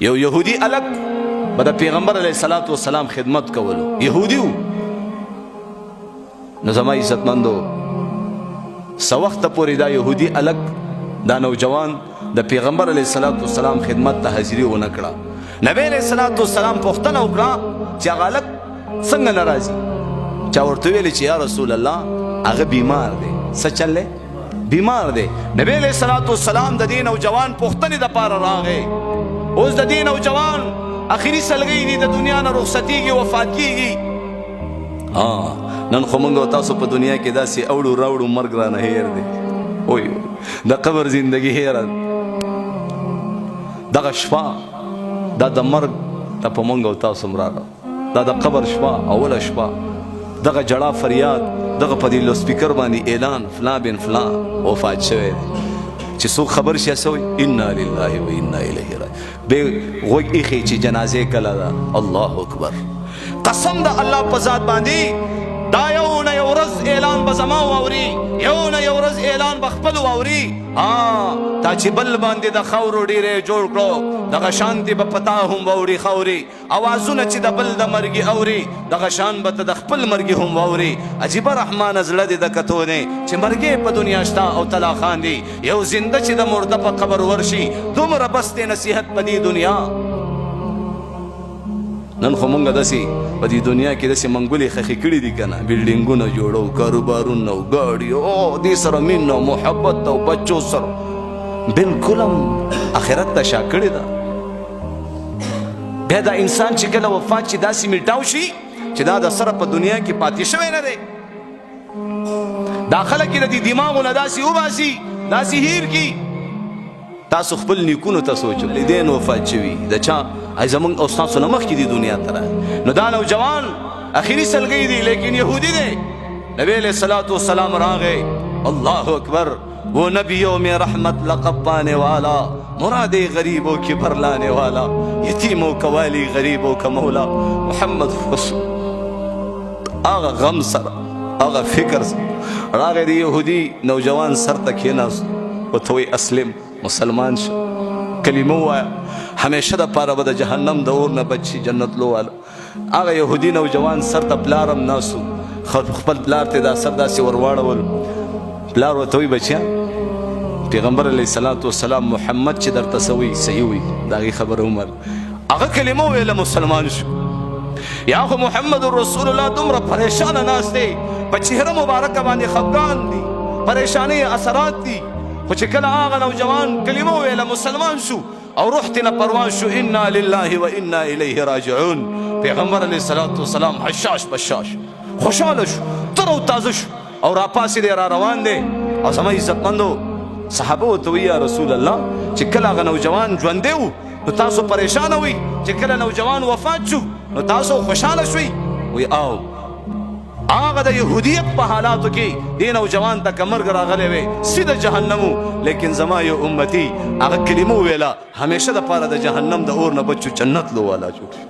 یو يهودي الک به د پیغمبر علیه الصلاۃ والسلام خدمت کولو، يهودي وو. نو زما عزتمندو، څه وخت پورې دا يهودي الک، دا نوجوان د پیغمبر علیه الصلاۃ والسلام خدمت ته حاضری ونه کړه. نبی علیه الصلاۃ والسلام پوښتنه وکړه چې هغه الک څنګه ناراضي؟ چا ورته ویل چې یا رسول الله، هغه بیمار دی. څه چل دی؟ بیمار دی. نبی علیہ الصلوۃ والسلام د دې نوجوان پوښتنې د پاره راغی. اوس د دې نوجوان اخري سلګۍ دي، د دنیا نه رخصتیږي، وفات کیږي. ها، نن خو موږ تاسو په دنیا کې داسې اوړو راوړو، مرګ را نه هیر دی. اوی، د قبر زندگی هیر. دغه شپه دا د مرګ ته په موږ او تاسو مراغه. دا د قبر شپه، اوله شپه، دغه جړا فریاد، دغه په دې لوسپیکر باندې اعلان، فلان بن فلان وفات شوی دی. چې څوک خبر شي، سوی انا لله و انا الیه راجعون، به غوږ ایخي چې جنازه کله ده. الله اکبر، قسم د الله په ذات باندې، دا یو نه یو ورځ اعلان به زما واوري، یو نه یو ورځ اعلان به خپل واوري. ها، تا چې بل باندې د خاورو ډیرې جوړ کړو، دغه شان دې به پتا هم واوري خاوري. اوازونه چې د بل د مرګي اوري، دغه شان به ته د خپل مرګي هم واوري. عجیبه رحمان زړه دې د کتو نه چې مرګي په دنیا شته او تلا خاندي. یو زنده چې د مرده په قبر ورشي، دومره بس دی نصیحت په دې دنیا. نن خو مونږ داسې په دې دنیا کې داسې منګولې خښې کړي دي که نه، بلډینګونه جوړو، کاروبارونه او ګاډي او دې سره مینه او محبت او بچو سره، بالکل هم آخرت ته شا کړې ده. بیا دا انسان چې کله وفات شي، داسې میټاو شي چې دا د سره په دنیا کې پاتې شوی نه دی. دا خلک د دې دماغو نه داسې وباسي، داسې هیر کی. تاسو خپل نیکونو ته سوچ، والدین وفات شوي د چا ای زمونږ او ستاسو نه مخکې دي دنیا ته راغی. نو دا نوجوان اخري سلګۍ دی، لیکن یهودي دی. نبی علیہ الصلوۃ والسلام راغی. الله اکبر، وہ نبیوں میں رحمت لقب پانے والا، مراد غریبوں کی بھر لانے والا، یتیموں کا والی، غریبوں کا مولا، محمد رسول. هغه غم سره، هغه فکر سره راغی، دی یهودي نوجوان سر ته کښېناست، ورته وایي اسلم، مسلمان شه، کلمه ووایه، همیشه د پاره به د جهنم د اور نه بچ شي، جنت لو والا. هغه یهودي نوجوان سر ته پلار هم ناست، خپل پلار ته دا سر داسې ورواړول. پلار ورته وایي بچیا، پیغمبر علیه الصلاة والسلام محمد چې درته څه وایي، صحیح وایي، د هغې خبره ومنه. هغه کلمه وویله، مسلمان شو. یا خو محمد رسول الله دومره پریشانه ناست دی، په چهره مبارکه باندې خفګان دی، پریشانۍ اثرات دي، خو چې کله هغه نوجوان کلمه وویله، مسلمان شو او روح تېنه پرواز شو. انا لله و انا الیه راجعون. پیغمبر علیه الصلاة والسلام حشاش بشاش خوشحاله شو، تر او تازه شو او راپاسې دی، را روان دی. او زما عزتمندو، صحابه ورته وایي یا رسول الله، چې کله هغه نوجوان ژوندی و نو تاسو پریشانه وئ، چې کله نوجوان وفات شو نو تاسو خوشحاله شوئ؟ وی او هغه د یهودیت په حالاتو کې دې نوجوان ته که مرګ راغلی وی، سیده جهنم و، لیکن زما یو امتي هغه کلمه وویله، همیشه دپاره د جهنم د اور نه بچو، جنت لو والا جوړ شو.